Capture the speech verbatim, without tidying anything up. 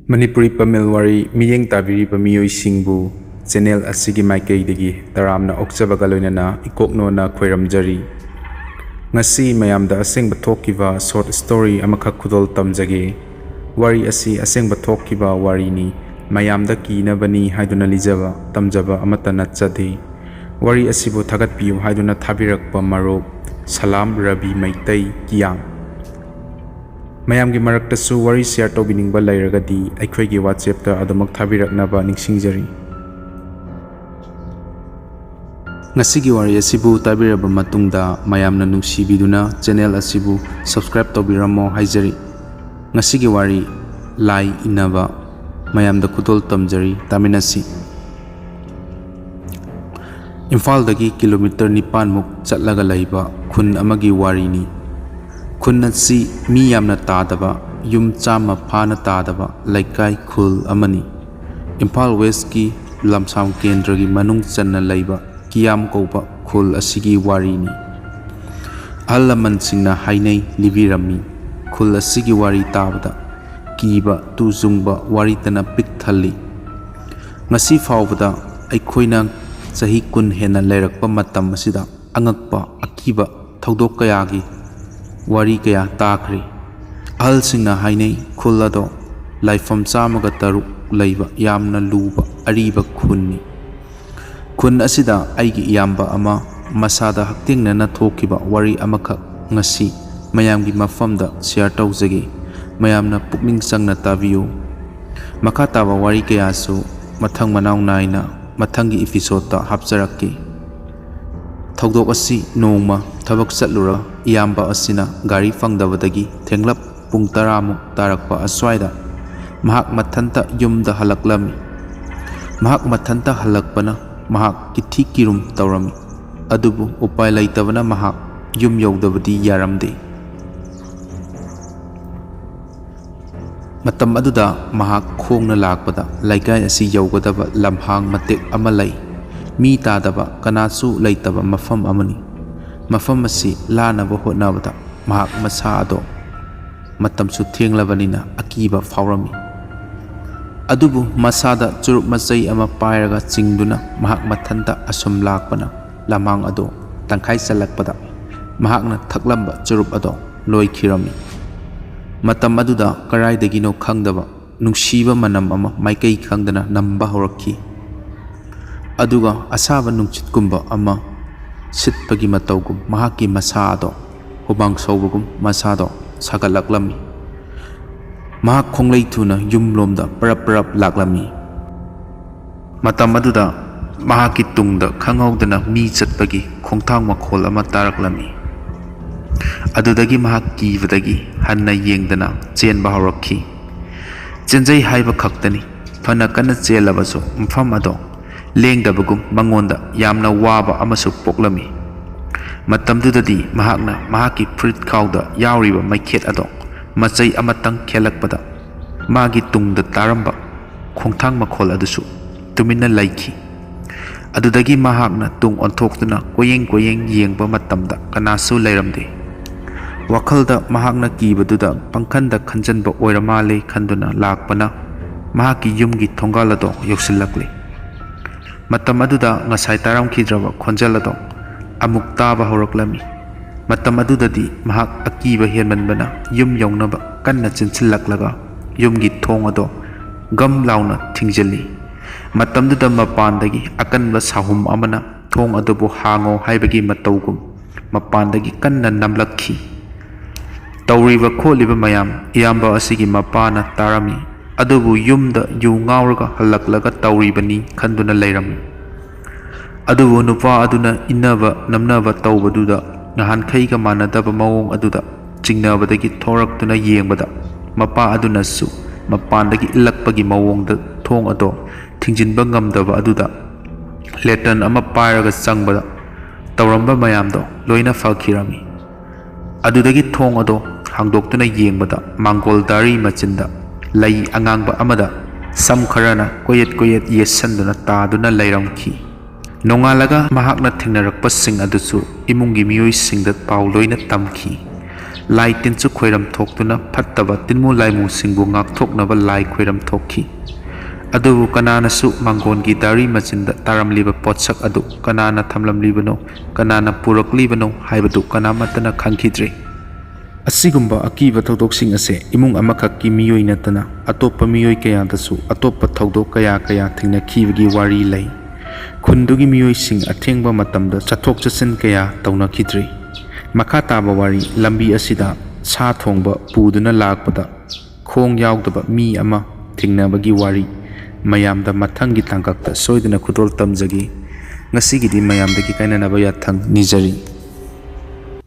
ꯃꯅꯤꯄꯨꯔꯤ ꯄꯥꯃꯦꯜ ꯋꯥꯔꯤ ꯃꯤꯠꯌꯦꯡ ꯇꯥꯕꯤꯔꯤꯕ ꯃꯤꯑꯣꯏꯁꯤꯡꯕꯨ ꯆꯦꯅꯦꯜ ꯑꯁꯤꯒꯤ ꯃꯥꯏꯀꯩꯗꯒꯤ ꯇꯔꯥꯝꯅ ꯑꯣꯛꯆꯕꯒ ꯂꯣꯏꯅꯅ ꯏꯀꯣꯛꯅꯣꯅ ꯈꯣꯏꯔꯝꯖꯔꯤ꯫ ꯉꯁꯤ ꯃꯌꯥꯝꯗ ꯑꯁꯦꯡꯕ ꯊꯣꯛꯈꯤꯕ ꯁꯣꯔꯠ ꯁ꯭ꯇꯣꯔꯤ ꯑꯃꯈꯛ ꯈꯨꯗꯣꯜ ꯇꯝꯖꯒꯦ꯫ ꯋꯥꯔꯤ ꯑꯁꯤ ꯑꯁꯦꯡꯕ ꯊꯣꯛꯈꯤꯕ ꯋꯥꯔꯤꯅꯤ꯫ ꯃꯌꯥꯝꯗ ꯀꯤꯅꯕꯅꯤ ꯍꯥꯏꯗꯨꯅ ꯂꯤꯖꯕ, ꯇꯝꯖꯕ ꯑꯃꯠꯇ ꯅꯠꯆꯗꯦ꯫ ꯋꯥꯔꯤ ꯑꯁꯤꯕꯨ ꯊꯥꯒꯠꯄꯤꯌꯨ ꯍꯥꯏꯗꯨꯅ ꯊꯥꯕꯤꯔꯛꯄ ꯃꯔꯨꯞ ꯁꯂꯥꯝ ꯔꯕꯤ ꯃꯩꯇꯩ ꯀꯤꯌꯥꯝ꯫ ꯃꯌꯥꯝꯒꯤ ꯃꯔꯛꯇꯁꯨ ꯋꯥꯔꯤ ꯁꯤꯌꯔ ꯇꯧꯕꯤꯅꯤꯡꯕ ꯂꯩꯔꯒꯗꯤ ꯑꯩꯈꯣꯏꯒꯤ WhatsApp-ꯇ ꯑꯗꯨꯃꯛ ꯊꯥꯕꯤꯔꯛꯅꯕ ꯅꯤꯡꯁꯤꯡꯖꯔꯤ꯫ ꯉꯁꯤꯒꯤ ꯋꯥꯔꯤ ꯑꯁꯤꯕꯨ ꯇꯥꯕꯤꯔꯕ ꯃꯇꯨꯡꯗ ꯃꯌꯥꯝꯅ ꯅꯨꯡꯁꯤꯕꯤꯗꯨꯅ ꯆꯦꯅꯦꯜ ꯑꯁꯤꯕꯨ ꯁꯕꯁꯀ꯭ꯔꯥꯏꯕ ꯇꯧꯕꯤꯔꯝꯃꯣ ꯍꯥꯏꯖꯔꯤ꯫ ꯉꯁꯤꯒꯤ ꯋꯥꯔꯤ ꯂꯥꯏ ꯏꯟꯅꯕ꯫ ꯃꯌꯥꯝꯗ ꯈꯨꯗꯣꯜ ꯇꯝꯖꯔꯤ, ꯇꯥꯃꯤꯟꯅꯁꯤ꯫ ꯏꯝꯐꯥꯜꯗꯒꯤ ꯀꯤꯂꯣꯃꯤꯇꯔ ꯅꯤꯄꯥꯟꯃꯨꯛ ꯆꯠꯂꯒ ꯂꯩꯕ ꯈꯨꯟ ꯑꯃꯒꯤ ꯋꯥꯔꯤꯅꯤ꯫ ꯈꯨꯟ ꯑꯁꯤ ꯃꯤ ꯌꯥꯝꯅ ꯇꯥꯗꯕ, ꯌꯨꯝ ꯆꯥꯝꯃ ꯐꯥꯅ ꯇꯥꯗꯕ ꯂꯩꯀꯥꯏ ꯈꯨꯜ ꯑꯃꯅꯤ꯫ ꯏꯝꯐꯥꯜ ꯋꯦꯁꯀꯤ ꯂꯝꯁꯥꯡ ꯀꯦꯟꯗ꯭ꯔꯒꯤ ꯃꯅꯨꯡ ꯆꯟꯅ ꯂꯩꯕ ꯀꯤꯌꯥꯝ ꯀꯧꯕ ꯈꯨꯜ ꯑꯁꯤꯒꯤ ꯋꯥꯔꯤꯅꯤ꯫ ꯑꯍꯜ ꯂꯃꯟꯁꯤꯡꯅ ꯍꯥꯏꯅꯩ ꯂꯤꯕꯤꯔꯝꯃꯤ꯫ ꯈꯨꯜ ꯑꯁꯤꯒꯤ ꯋꯥꯔꯤ ꯇꯥꯕꯗ ꯀꯤꯕ ꯇꯨ ꯆꯨꯡꯕ ꯋꯥꯔꯤꯇꯅ ꯄꯤꯛ ꯊꯜꯂꯤ꯫ ꯉꯁꯤ ꯐꯥꯎꯕꯗ ꯑꯩꯈꯣꯏꯅ ꯆꯍꯤ ꯀꯨꯟ ꯍꯦꯟꯅ ꯂꯩꯔꯛꯄ ꯃꯇꯝ ꯑꯁꯤꯗ ꯑꯉꯛꯄ ꯑꯀꯤꯕ ꯊꯧꯗꯣꯛ ꯀꯌꯥꯒꯤ ꯋꯥꯔꯤ ꯀꯌꯥ ꯇꯥꯈ꯭ꯔꯦ꯫ ꯑꯍꯜꯁꯤꯡꯅ ꯍꯥꯏꯅꯩ, ꯈꯨꯜ ꯑꯗꯣ ꯂꯥꯏꯐꯝ ꯆꯥꯝꯃꯒ ꯇꯔꯨꯛ ꯂꯩꯕ ꯌꯥꯝꯅ ꯂꯨꯕ ꯑꯔꯤꯕ ꯈꯨꯟꯅꯤ꯫ ꯈꯨꯟ ꯑꯁꯤꯗ ꯑꯩꯒꯤ ꯏꯌꯥꯝꯕ ꯑꯃ ꯃꯁꯥꯗ ꯍꯛꯊꯦꯡꯅꯅ ꯊꯣꯛꯈꯤꯕ ꯋꯥꯔꯤ ꯑꯃꯈꯛ ꯉꯁꯤ ꯃꯌꯥꯝꯒꯤ ꯃꯐꯝꯗ ꯁꯤꯌꯔ ꯇꯧꯖꯒꯦ꯫ ꯃꯌꯥꯝꯅ ꯄꯨꯛꯅꯤꯡ ꯆꯪꯅ ꯇꯥꯕꯤꯌꯨ꯫ ꯃꯈꯥ ꯇꯥꯕ ꯋꯥꯔꯤ ꯀꯌꯥꯁꯨ ꯃꯊꯪ ꯃꯅꯥꯎ ꯅꯥꯏꯅ ꯃꯊꯪꯒꯤ episode-ꯇ ꯍꯥꯞꯆꯔꯛꯀꯦ꯫ ꯊꯧꯗꯣꯛ ꯑꯁꯤ ꯅꯣꯡꯃ ꯊꯕꯛ ꯆꯠꯂꯨꯔꯒ ꯏꯌꯥꯝꯕ ꯑꯁꯤꯅ ꯒꯥꯔꯤ ꯐꯪꯗꯕꯗꯒꯤ ꯊꯦꯡꯂꯞ ꯄꯨꯡ ꯇꯔꯥꯃꯨꯛ ꯇꯥꯔꯛꯄ ꯑꯁ꯭ꯋꯥꯏꯗ ꯃꯍꯥꯛ ꯃꯊꯟꯇ ꯌꯨꯝꯗ ꯍꯜꯂꯛꯂꯝꯃꯤ꯫ ꯃꯍꯥꯛ ꯃꯊꯟꯇ ꯍꯜꯂꯛꯄꯅ ꯃꯍꯥꯛ ꯀꯤꯊꯤ ꯀꯤꯔꯨꯝ ꯇꯧꯔꯝꯃꯤ꯫ ꯑꯗꯨꯕꯨ ꯎꯄꯥꯏ ꯂꯩꯇꯕꯅ ꯃꯍꯥꯛ ꯌꯨꯝ ꯌꯧꯗꯕꯗꯤ ꯌꯥꯔꯝꯗꯦ꯫ ꯃꯇꯝ ꯑꯗꯨꯗ ꯃꯍꯥꯛ ꯈꯣꯡꯅ ꯂꯥꯛꯄꯗ ꯂꯩꯀꯥꯏ ꯑꯁꯤ ꯌꯧꯒꯗꯕ ꯂꯝꯍꯥꯡ ꯃꯇꯦꯛ ꯑꯃ ꯂꯩ꯫ ꯃꯤ ꯇꯥꯗꯕ, ꯀꯅꯥꯁꯨ ꯂꯩꯇꯕ ꯃꯐꯝ ꯑꯃꯅꯤ꯫ ꯃꯐꯝ ꯑꯁꯤ ꯂꯥꯟꯅꯕ ꯍꯣꯠꯅꯕꯗ ꯃꯍꯥꯛ ꯃꯁꯥ ꯑꯗꯣ ꯃꯇꯝꯁꯨ ꯊꯦꯡꯂꯕꯅꯤꯅ ꯑꯀꯤꯕ ꯐꯥꯎꯔꯝꯃꯤ꯫ ꯑꯗꯨꯕꯨ ꯃꯁꯥꯗ ꯆꯨꯔꯨꯞ ꯃꯆꯩ ꯑꯃ ꯄꯥꯏꯔꯒ ꯆꯤꯡꯗꯨꯅ ꯃꯍꯥꯛ ꯃꯊꯟꯇ ꯑꯁꯨꯝ ꯂꯥꯛꯄꯅ ꯂꯝꯍꯥꯡ ꯑꯗꯨ ꯇꯪꯈꯥꯏ ꯆꯜꯂꯛꯄꯗ ꯃꯍꯥꯛꯅ ꯊꯛꯂꯝꯕ ꯆꯨꯔꯨꯞ ꯑꯗꯣ ꯂꯣꯏꯈꯤꯔꯝꯃꯤ꯫ ꯃꯇꯝ ꯑꯗꯨꯗ ꯀꯔꯥꯏꯗꯒꯤꯅꯣ ꯈꯪꯗꯕ ꯅꯨꯡꯁꯤꯕ ꯃꯅꯝ ꯑꯃ ꯃꯥꯏꯀꯩ ꯈꯪꯗꯅ ꯅꯝꯕ ꯍꯧꯔꯛꯈꯤ꯫ ꯑꯗꯨꯒ ꯑꯁꯥꯕ ꯅꯨꯡꯁꯤꯠꯀꯨꯝꯕ ꯑꯃ ꯁꯤꯠꯄꯒꯤ ꯃꯇꯧꯒꯨꯝ ꯃꯍꯥꯛꯀꯤ ꯃꯁꯥ ꯑꯗꯣ ꯍꯨꯃꯥꯡ ꯁꯧꯕꯒꯨꯝ ꯃꯁꯥꯗꯣ ꯁꯥꯒꯠꯂꯛꯂꯝꯃꯤ꯫ ꯃꯍꯥꯛ ꯈꯣꯡꯂꯩ ꯊꯨꯅ ꯌꯨꯝꯂꯣꯝꯗ ꯄꯔꯞ ꯄꯔꯞ ꯂꯥꯛꯂꯝꯃꯤ꯫ ꯃꯇꯝ ꯑꯗꯨꯗ ꯃꯍꯥꯛꯀꯤ ꯇꯨꯡꯗ ꯈꯪꯍꯧꯗꯅ ꯃꯤ ꯆꯠꯄꯒꯤ ꯈꯣꯡꯊꯥꯡ ꯃꯈꯣꯜ ꯑꯃ ꯇꯥꯔꯛꯂꯝꯃꯤ꯫ ꯑꯗꯨꯗꯒꯤ ꯃꯍꯥꯛ ꯀꯤꯕꯗꯒꯤ ꯍꯟꯅ ꯌꯦꯡꯗꯅ ꯆꯦꯟꯕ ꯍꯧꯔꯛꯈꯤ꯫ ꯆꯦꯟꯖꯩ ꯍꯥꯏꯕ ꯈꯛꯇꯅꯤ꯫ ꯐꯅ ꯀꯟꯅ ꯆꯦꯜꯂꯕꯁꯨ ꯃꯐꯝ ꯑꯗꯣ ꯂꯦꯡꯗꯕꯒꯨꯝ ꯃꯉꯣꯟꯗ ꯌꯥꯝꯅ ꯋꯥꯕ ꯑꯃꯁꯨ ꯄꯣꯛꯂꯝꯃꯤ꯫ ꯃꯇꯝꯗꯨꯗꯗꯤ ꯃꯍꯥꯛꯅ ꯃꯍꯥꯛꯀꯤ ꯐꯨꯔꯤꯠꯈꯥꯎꯗ ꯌꯥꯎꯔꯤꯕ ꯃꯩꯈꯦꯠ ꯑꯗꯣ ꯃꯆꯩ ꯑꯃꯇꯪ ꯈꯦꯠꯂꯛꯄꯗ ꯃꯥꯒꯤ ꯇꯨꯡꯗ ꯇꯥꯔꯝꯕ ꯈꯣꯡꯊꯥꯡ ꯃꯈꯣꯜ ꯑꯗꯨꯁꯨ ꯇꯨꯃꯤꯟꯅ ꯂꯩꯈꯤ꯫ ꯑꯗꯨꯗꯒꯤ ꯃꯍꯥꯛꯅ ꯇꯨꯡ ꯑꯣꯟꯊꯣꯛꯇꯨꯅ ꯀꯣꯏꯌꯦꯡ ꯀꯣꯏꯌꯦꯡ ꯌꯦꯡꯕ ꯃꯇꯝꯗ ꯀꯅꯥꯁꯨ ꯂꯩꯔꯝꯗꯦ꯫ ꯋꯥꯈꯜꯗ ꯃꯍꯥꯛꯅ ꯀꯤꯕꯗꯨꯗ ꯄꯪꯈꯟꯗ ꯈꯟꯖꯟꯕ ꯑꯣꯏꯔ ꯃꯥꯜꯂꯦ ꯈꯟꯗꯨꯅ ꯂꯥꯛꯄꯅ ꯃꯍꯥꯛꯀꯤ ꯌꯨꯝꯒꯤ ꯊꯣꯡꯒꯥꯜ ꯑꯗꯣ ꯌꯧꯁꯤꯜꯂꯛꯂꯦ꯫ ꯃꯇꯝ ꯑꯗꯨꯗ ꯉꯁꯥꯏ ꯇꯥꯔꯝꯈꯤꯗ꯭ꯔꯕ ꯈꯣꯟꯖꯦꯜ ꯑꯗꯣ ꯑꯃꯨꯛ ꯇꯥꯕ ꯍꯧꯔꯛꯂꯝꯃꯤ꯫ ꯃꯇꯝ ꯑꯗꯨꯗꯗꯤ ꯃꯍꯥꯛ ꯑꯀꯤꯕ ꯍꯦꯟꯃꯟꯕꯅ ꯌꯨꯝ ꯌꯧꯅꯕ ꯀꯟꯅ ꯆꯦꯟꯁꯤꯜꯂꯛꯂꯒ ꯌꯨꯝꯒꯤ ꯊꯣꯡ ꯑꯗꯣ ꯒꯝ ꯂꯥꯎꯅ ꯊꯤꯡꯖꯤꯜꯂꯤ꯫ ꯃꯇꯝꯗꯨꯗ ꯃꯄꯥꯟꯗꯒꯤ ꯑꯀꯟꯕ ꯁꯥꯍꯨꯝ ꯑꯃꯅ ꯊꯣꯡ ꯑꯗꯨꯕꯨ ꯍꯥꯡꯉꯣ ꯍꯥꯏꯕꯒꯤ ꯃꯇꯧꯒꯨꯝ ꯃꯄꯥꯟꯗꯒꯤ ꯀꯟꯅ ꯅꯝꯂꯛꯈꯤ꯫ ꯇꯧꯔꯤꯕ ꯈꯣꯠꯂꯤꯕ ꯃꯌꯥꯝ ꯏꯌꯥꯝꯕ ꯑꯁꯤꯒꯤ ꯃꯄꯥꯅ ꯇꯥꯔꯝꯃꯤ꯫ ꯑꯗꯨꯕꯨ ꯌꯨꯝꯗ ꯌꯨ ꯉꯥꯎꯔꯒ ꯍꯜꯂꯛꯂꯒ ꯇꯧꯔꯤꯕꯅꯤ ꯈꯟꯗꯨꯅ ꯂꯩꯔꯝꯃꯤ꯫ ꯑꯗꯨꯕꯨ ꯅꯨꯄꯥ ꯑꯗꯨꯅ ꯏꯟꯅꯕ ꯅꯝꯅꯕ ꯇꯧꯕꯗꯨꯗ ꯅꯍꯥꯟꯈꯩꯒ ꯃꯥꯟꯅꯗꯕ ꯃꯑꯣꯡ ꯑꯗꯨꯗ ꯆꯤꯡꯅꯕꯗꯒꯤ ꯊꯣꯔꯛꯇꯨꯅ ꯌꯦꯡꯕꯗ ꯃꯄꯥ ꯑꯗꯨꯅꯁꯨ ꯃꯄꯥꯟꯗꯒꯤ ꯏꯜꯂꯛꯄꯒꯤ ꯃꯑꯣꯡꯗ ꯊꯣꯡ ꯑꯗꯣ ꯊꯤꯡꯖꯤꯟꯕ ꯉꯝꯗꯕ ꯑꯗꯨꯗ ꯂꯦꯇꯟ ꯑꯃ ꯄꯥꯏꯔꯒ ꯆꯪꯕꯗ ꯇꯧꯔꯝꯕ ꯃꯌꯥꯝꯗꯣ ꯂꯣꯏꯅ ꯐꯈꯤꯔꯝꯃꯤ꯫ ꯑꯗꯨꯗꯒꯤ ꯊꯣꯡ ꯑꯗꯣ ꯍꯥꯡꯗꯣꯛꯇꯨꯅ ꯌꯦꯡꯕꯗ ꯃꯥꯡꯒꯣꯜ ꯗꯥꯔꯤ ꯃꯆꯤꯟꯗ ꯂꯩ ꯑꯉꯥꯡꯕ ꯑꯃꯗ ꯁꯝ ꯈꯔꯅ ꯀꯣꯏꯌꯦꯠ ꯀꯣꯏꯌꯦꯠ ꯌꯦꯠꯁꯟꯗꯨꯅ ꯇꯥꯗꯨꯅ ꯂꯩꯔꯝꯈꯤ꯫ ꯅꯣꯡꯉꯥꯜꯂꯒ ꯃꯍꯥꯛꯅ ꯊꯦꯡꯅꯔꯛꯄꯁꯤꯡ ꯑꯗꯨꯁꯨ ꯏꯃꯨꯡꯒꯤ ꯃꯤꯑꯣꯏꯁꯤꯡꯗ ꯄꯥꯎ ꯂꯣꯏꯅ ꯇꯝꯈꯤ꯫ ꯂꯥꯏ ꯇꯤꯟꯁꯨ ꯈꯣꯏꯔꯝ ꯊꯣꯛꯇꯨꯅ ꯐꯠꯇꯕ ꯇꯤꯟꯃꯨ ꯂꯥꯏꯃꯨꯁꯤꯡꯕꯨ ꯉꯥꯛꯊꯣꯛꯅꯕ ꯂꯥꯏ ꯈꯣꯏꯔꯝ ꯊꯣꯛꯈꯤ꯫ ꯑꯗꯨꯕꯨ ꯀꯅꯥꯅꯁꯨ ꯃꯥꯡꯒꯣꯟꯒꯤ ꯗꯥꯔꯤ ꯃꯆꯤꯟꯗ ꯇꯥꯔꯝꯂꯤꯕ ꯄꯣꯠꯁꯛ ꯑꯗꯨ ꯀꯅꯥꯅ ꯊꯝꯂꯝꯂꯤꯕꯅꯣ, ꯀꯅꯥꯅ ꯄꯨꯔꯛꯂꯤꯕꯅꯣ ꯍꯥꯏꯕꯗꯨ ꯀꯅꯥꯃꯠꯇꯅ ꯈꯪꯈꯤꯗ꯭ꯔꯤ꯫ ꯑꯁꯤꯒꯨꯝꯕ ꯑꯀꯤꯕ ꯊꯧꯗꯣꯛꯁꯤꯡ ꯑꯁꯦ ꯏꯃꯨꯡ ꯑꯃꯈꯛꯀꯤ ꯃꯤꯑꯣꯏ ꯅꯠꯇꯅ ꯑꯇꯣꯞꯄ ꯃꯤꯑꯣꯏ ꯀꯌꯥꯗꯁꯨ ꯑꯇꯣꯞꯄ ꯊꯧꯗꯣꯛ ꯀꯌꯥ ꯀꯌꯥ ꯊꯦꯡꯅꯈꯤꯕꯒꯤ ꯋꯥꯔꯤ ꯂꯩ꯫ ꯈꯨꯟꯗꯨꯒꯤ ꯃꯤꯑꯣꯏꯁꯤꯡ ꯑꯊꯦꯡꯕ ꯃꯇꯝꯗ ꯆꯠꯊꯣꯛ ꯆꯠꯁꯤꯟ ꯀꯌꯥ ꯇꯧꯅꯈꯤꯗ꯭ꯔꯤ꯫ ꯃꯈꯥ ꯇꯥꯕ ꯋꯥꯔꯤ, ꯂꯝꯕꯤ ꯑꯁꯤꯗ ꯁꯥ ꯊꯣꯡꯕ ꯄꯨꯗꯨꯅ ꯂꯥꯛꯄꯗ ꯈꯣꯡ ꯌꯥꯎꯗꯕ ꯃꯤ ꯑꯃ ꯊꯦꯡꯅꯕꯒꯤ ꯋꯥꯔꯤ ꯃꯌꯥꯝꯗ ꯃꯊꯪꯒꯤ ꯇꯥꯡꯀꯛꯇ ꯁꯣꯏꯗꯅ ꯈꯨꯗꯣꯜ ꯇꯝꯖꯒꯦ꯫ ꯉꯁꯤꯒꯤꯗꯤ ꯃꯌꯥꯝꯗꯒꯤ ꯀꯥꯏꯅꯅꯕ ꯌꯥꯊꯪ ꯅꯤꯖꯔꯤ꯫